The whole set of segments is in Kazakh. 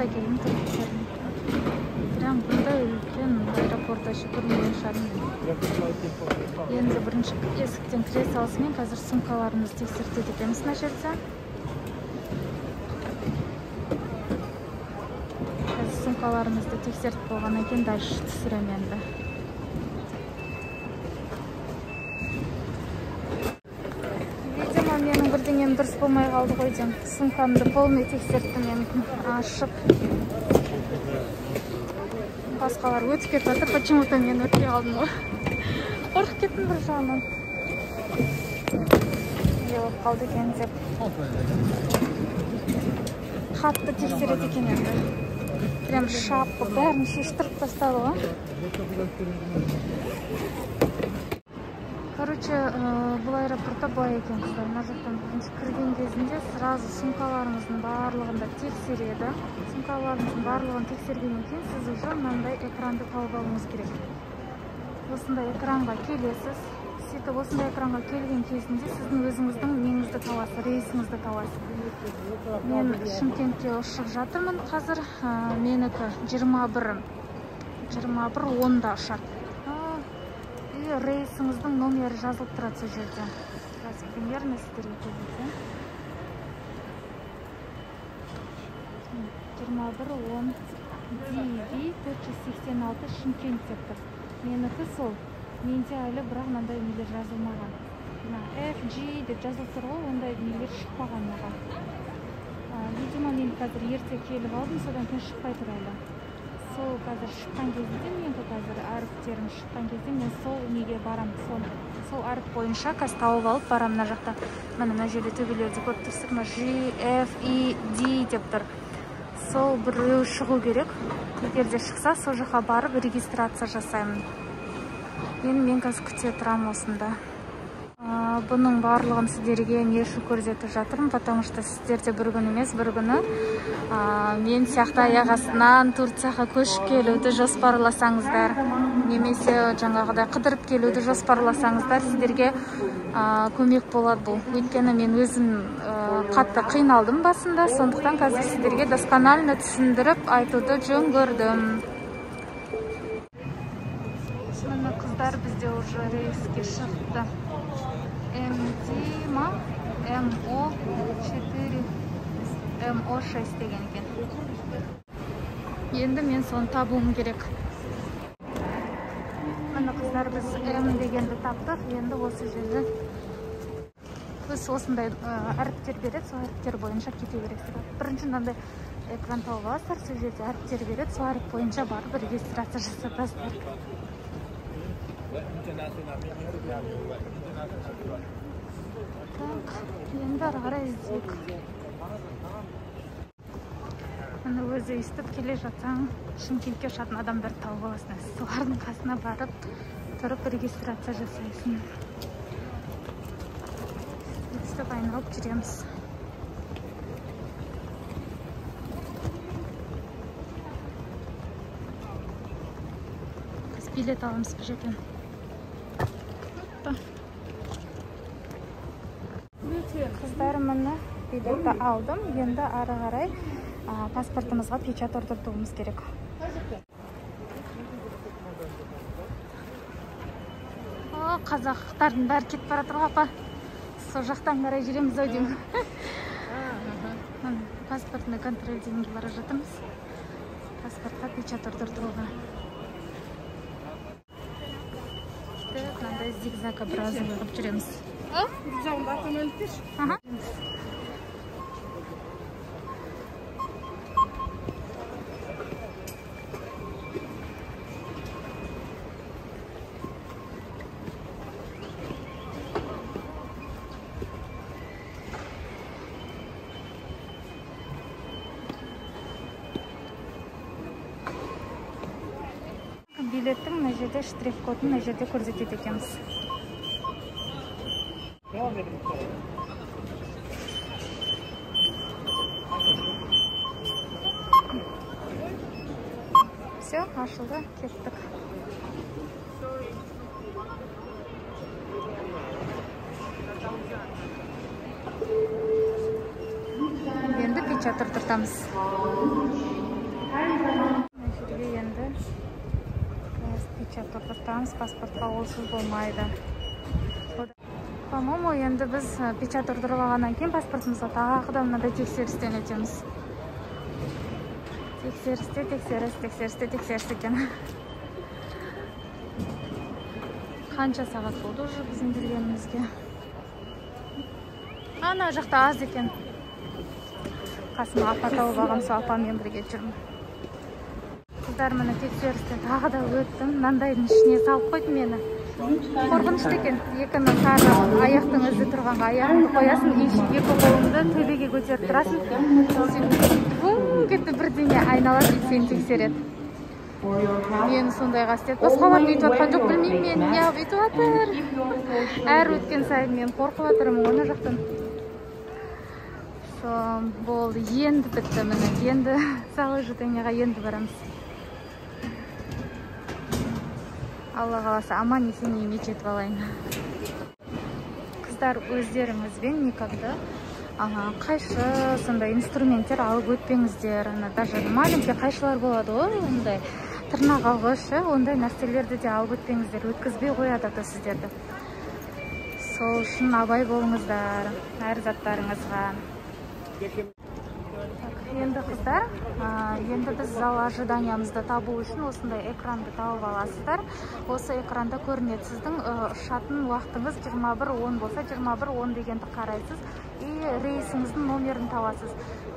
Осында келдім туристердің. Прям бұндай үлкен аэропорт вообще көрмеген шығармын. Енді бірінші есіктен кіре салысымен қазір сумкаларымызды тексертеді екенбіз мына жерде. Қазір сумкаларымызды тексертіп болғаннан кейін дальше түсіремін енді. Видимо, менің бірдеңем дұрыс болмай қалды ғой деймін. Сумкамды полный тексерттім менікін ашып. Басқалар өтіп кетіп жатыр, почему-то мен өтпей қалдым ғой. Қорқып кеттім бір жағынан. Не болып қалды екен деп. Қатты тексереді екен енді. Прям шапка бәрін шештіріп тастады ғой. Короче, бұл аэропортта былай екен қыздар. Мына жақтан бірінші кірген кезінде сразу сумкаларыңыздың барлығын да тексереді. Сумкаларыңыздың барлығын тексергеннен кейін сіз уже мынандай экранды тауып алуыңыз керек. Осындай экранға келесіз. Сөйтіп осындай экранға келген кезінде сіздің өзіңіздің неңізді табасыз, рейсіңізді табасыз. Мен Шымкентке ұшып жатырмын қазір. Менікі 21:10-да ұшады. И рейсіңіздің номері жазылып тұрады сол жерде. Қазір примерно сіздерге көрсетемін. 21:10 DV 486 Шымкент деп тұр. Менікі сол. Менде әлі бірақ мынандай нелер жазылмаған. Мына FG деп жазылып тұр ғой, ондай нелер шықпаған маған. Видимо, мен қазір ерте келіп алдым, содан кейін шықпай тұр әлі. Сол қазір шыққан кезінде, менікі қазір әріптерім шыққан кезде мен сол неге барам, сол әріп бойынша қазір тауып алып барам мына жақта. Міне мына жерде төбелерде көріп тұрсыздар ма? G, F, E, D деп тұр. Сол біреу шығу керек. Егер де шықса, сол жаққа барып регистрация жасаймын. Енді мен қазір күте тұрамын осында. Бұның барлығын сіздерге не үшін көрсетіп жатырмын, потому что сіздер де бір күн емес, бір күні мен сияқты аяқ астынан Турцияға көшіп келуді жоспарласаңыздар, немесе жаңағыдай қыдырып келуді жоспарласаңыздар, сіздерге көмек болады бұл. Өйткені мен өзім қатты қиналдым басында, сондықтан қазір сіздерге досконально түсіндіріп айтуды жөн көрдім. Міне қыздар, бізде уже рейске шықты. МД ма? МО 4, МО 6 деген екен. Енді мен соны табуым керек. Міне қыздар, біз М дегенді таптық. Енді осы жерде біз осындай әріптер береді, сол әріптер бойынша кете бересіздер. Бірінші мынандай экран тауып аласыздар, сол жерде әріптер береді, сол әріп бойынша барып регистрация жасатасыздар. Так, енді ары қарай іздейік. Міне өзі өйстіп келе жатсаң, Шымкентке ұшатын адамдарды тауып аласың. Солардың қасына барып тұрып регистрация жасайсың. Өйстіп айналып жүреміз. Біз билет аламыз бұл жерден. Қыздар, міне билетті алдым. Енді ары қарай паспортымызға печать орнатуымыз керек. О, қазақтардың бәрі кетіп бара жатыр ғой, апа. Сол жақтан қарай жүреміз ау деймін. Паспортный контроль дегенге бара жатырмыз. Паспортқа печать орнатуға. Мынандай зигзагообразный қылып жүреміз. Ага. Билеттің мына жерде штрих-кодын мына жерде көрсетеді екенбіз. Все, ашылды, кеттік. Енді печать тұртамыз. Мына жерге енді печать ұрдыртамыз, паспортқа олсыз болмайды. По-моему, енді біз печать ұрдырып алғаннан кейін паспортымызға тағы да мынадай тексерістен өтеміз. Тексерісте, тексеріс, тексерісте, тексеріс екен. Қанша сағат болды уже біздің келгенімізге? Ана жақта аз екен. Қасыма апа тауып алғам, сол апаммен бірге жүрмін. Қыздар, міне тексерістен тағы да өттім. Мынандайдың ішіне салып қойды мені. Қорқынышты екен. Екінің сары аяқтың ізі тұрғанға аяғыңды қоясың, екі қолыңды төбеге көтеріп тұрасың. Вум кетті, бірдеңе айналады, сені тексереді. Мені сондайға істеді. Басқалар өйтіп жатқан жоқ, білмеймін мен неғып өйтіп жатыр. Әр өткен сайын мен қорқып жатырмын ана жақтан. Сол болды, енді бітті міне. Енді зал ожиданияға енді барамыз. Алла қаласа аман есен үйіме жетіп алайын. Қыздар, өздеріңізбен никогда қайшы, сондай инструменттер алып өтпеңіздер. Ана даже маленький қайшылар болады ғой, ондай тырнақ алғыш, ондай нәрселерді де алып өтпеңіздер, өткізбей қояды ата сіздерді. Сол үшін абай болыңыздар әр заттарыңызға. Енді қыздар, енді біз зал ожиданиямызды табу үшін осындай экранды тауып аласыздар. Осы экранда көрінеді сіздің ұшатын уақытыңыз 21:10 болса, 21:10 дегенді қарайсыз. И рейсіңіздің номерін табасыз.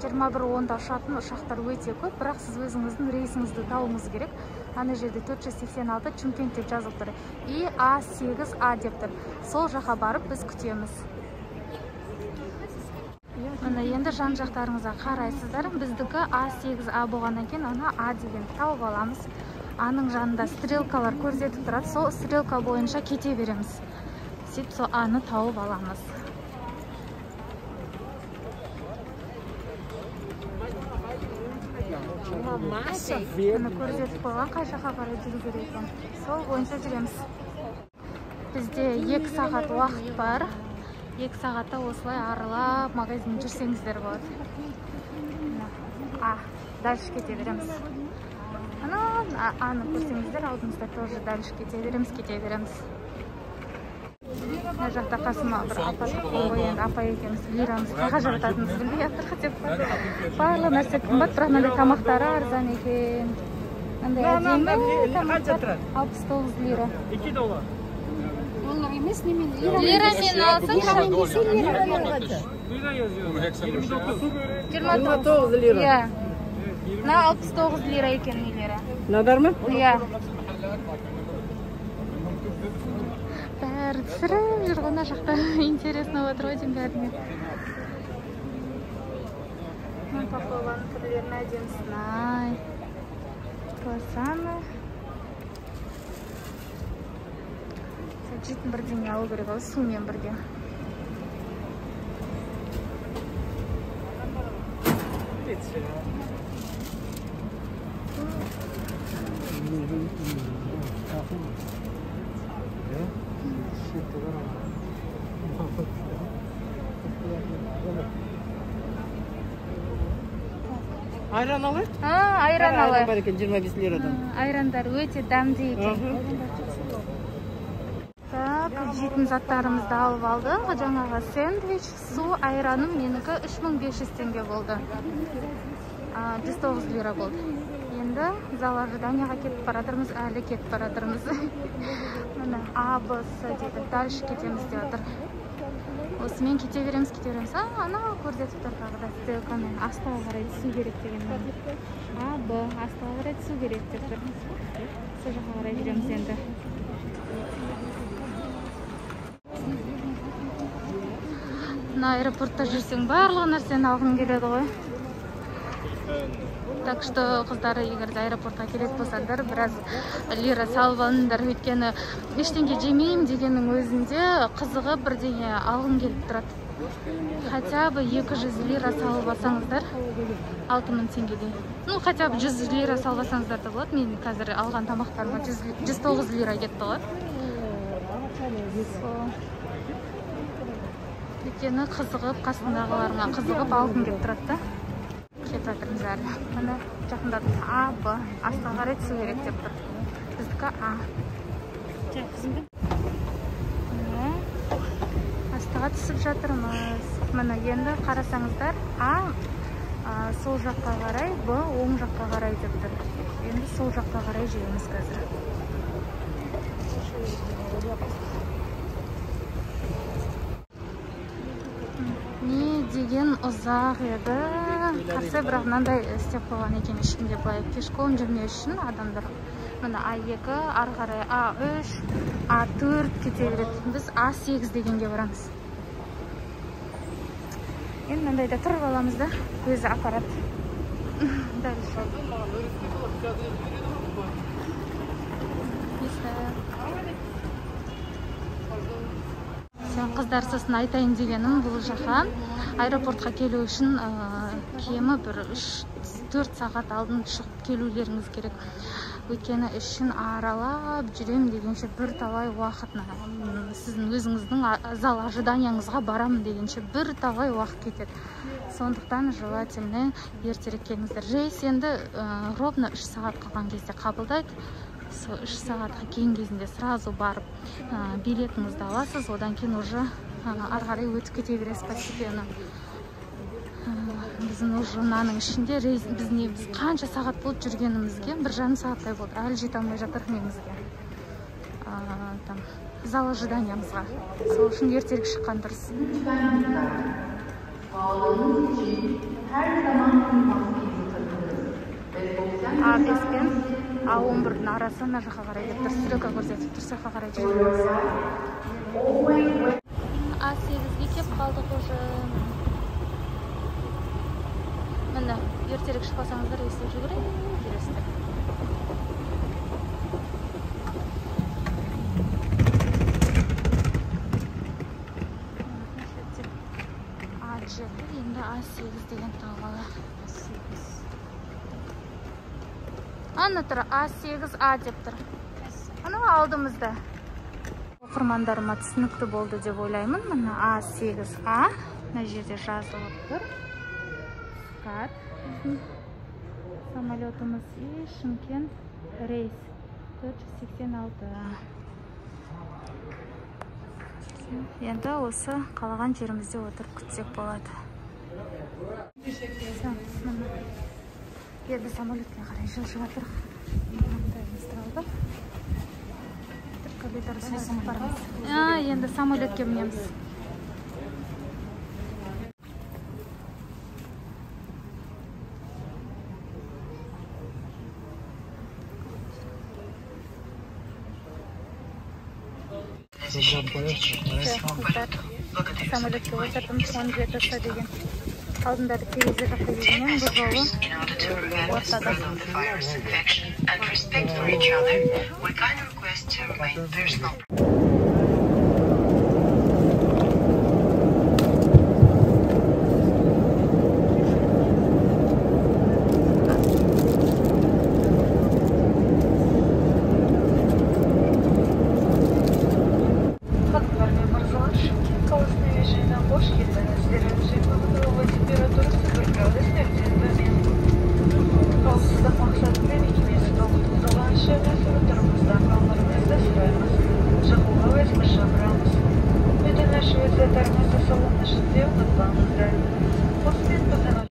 21:10-да ұшатын ұшақтар өте көп, бірақ сіз өзіңіздің рейсіңізді табуыңыз керек. Ана жерде 486 Шымкент деп жазылып тұр. И А8А деп тұр. Сол жаққа барып біз күтеміз. Міне енді жан жақтарыңызға қарайсыздар. Біздікі А8А болғаннан кейін ана А деген тауып аламыз. Аның жанында стрелкалар көрсетіп тұрады. Сол стрелка бойынша кете береміз. Сөйтіп сол Аны тауып аламыз. Міне көрсетіп қойған қай жаққа қарай жүру керек екен. Сол бойынша жүреміз. Бізде 2 сағат уақыт бар. 2 сағатта осылай аралап магазин жүрсеңіздер болады. Дальше кете береміз. Ана, аны көрсеңіздер, алдымызда тоже дальше кете береміз, кете береміз. Мына жақта қасыма бір апа шыққан ғой, енді апа екеуміз лирамыз қайға жарататынымызды білмей жатырмық деп. Барлық нәрсе қымбат, бірақ мынандай тамақтары арзан екен. Мынандай әдемі тамақтар 69 лира. 2 доллар. Доллар емес, немен лира. Лирамен алсаңшы. Lira yazıyor. 29 lira. Иә. Мына 69 лира екен нелері. Мынадар ма? Иә. Бәрі түсіріп жүр ғой мына жақта. Интересно болып отыр ғой деймін бәріне. Мына пахлаваның түрлерін әдемісін ай. Круассаны. Жейтін бірдеңе алу керек ау, сумен бірге. Айран алайық? Айран алайық. Бар екен 25 лирадан. Айрандар өте дәмді екен. Так, жейтін заттарымызды алып алдық. Жаңағы сэндвич, су, айраным менікі 3500 теңге болды. 109 лира болды. Енді зал ожиданияға кетіп баратырмыз, әлі кетіп баратырмыз. Міне А, Б, С дейді. Дальше кетеміз деп жатыр. Осымен кете береміз, кете береміз. Анау көрсетіп тұр тағы да стрелкамен астыға қарай түсу керек деген. А, Б, астыға қарай түсу керек деп тұр. Сол жаққа қарай жүреміз енді. Мына аэропортта жүрсең барлық нәрсені алғың келеді ғой. Так что, қыздары, егер де аэропортқа келетін болсаңдар, біраз лира салып алыңдар. Өйткені ештеңе жемеймін дегеннің өзінде қызығып бірдеңе алғың келіп тұрады. Хотя бы 200 лира салып алсаңыздар, 6000 теңгедей. Ну, хотя бы 100 лира салып алсаңыздар да болады. Мен қазір алған тамақтарыма 109 лира кетті ғой. Өйткені қызығып, қасындағыларыңа қызығып алғың келіп тұрады да. кетіп жатырмыз әлі. Міне жақындадық. А, Б. Астқа қарай түсу керек деп тұр. Біздікі А. Міне астыға түсіп жатырмыз. Міне енді қарасаңыздар, А сол жаққа қарай, Б оң жаққа қарай деп тұр. Енді сол жаққа қарай жүреміз қазір. Не деген ұзақ еді. Қарсы, бірақ мынандай істеп қойған екен ішінде былай пешком жүрмеу үшін адамдар. Міне А2, ары қарай А3, А4 кете береді. Біз А8 дегенге барамыз. Енді мынандайда тұрып аламыз да, өзі апарады. Дальше. Қыздар, сосын айтайын дегенім, бұл жаққа аэропортқа келу үшін кемі бір 3-4 сағат алдын шығып келулеріңіз керек. Өйткені ішін аралап жүрем дегенше бір талай уақыт, сіздің өзіңіздің зал ожиданияңызға барамын дегенше бір талай уақыт кетеді. Сондықтан желательно ертерек келіңіздер. Рейс енді ровно 3 сағат қалған кезде қабылдайды. Сол 3 сағатқа келген кезінде сразу барып билетіңізді аласыз, одан кейін уже ары қарай өтіп кете бересіз постепенно. Біздің уже мынаның ішінде рейс, біз қанша сағат болып жүргенімізге 1,5 сағаттай болды, әлі жете алмай жатыр немізге, там зал ожиданиямызға. Сол үшін ертерек шыққан дұрыс. А5 пен А11-дің арасы мына жаққа қарай деп тұр, стрелка көрсетіп тұр, сол жаққа қарай жүреміз. А8-ге кеп қалдық уже. Міне, ертерек шықпасаңыздар өстіп жүгіріп жүресіздер. А7, енді А8 деген тауып алайық. Ана тұр, А8А деп тұр. Анау алдымызда. Оқырмандарыма түсінікті болды деп ойлаймын. Міне А8А мына жерде жазылып тұр. Скат біздің самолетымыз и Шымкент рейс 486. Енді осы қалаған жерімізде отырып күтсек болады. Енді самолетке қарай жылжып жатырық. Мындайымызды алдық. Коридордан өтіп барамыз. Енді самолетке мінеміз. Самолетке отырдым, 17 деген. Алдында терезе жақта келгеннен бұл жолы ортада.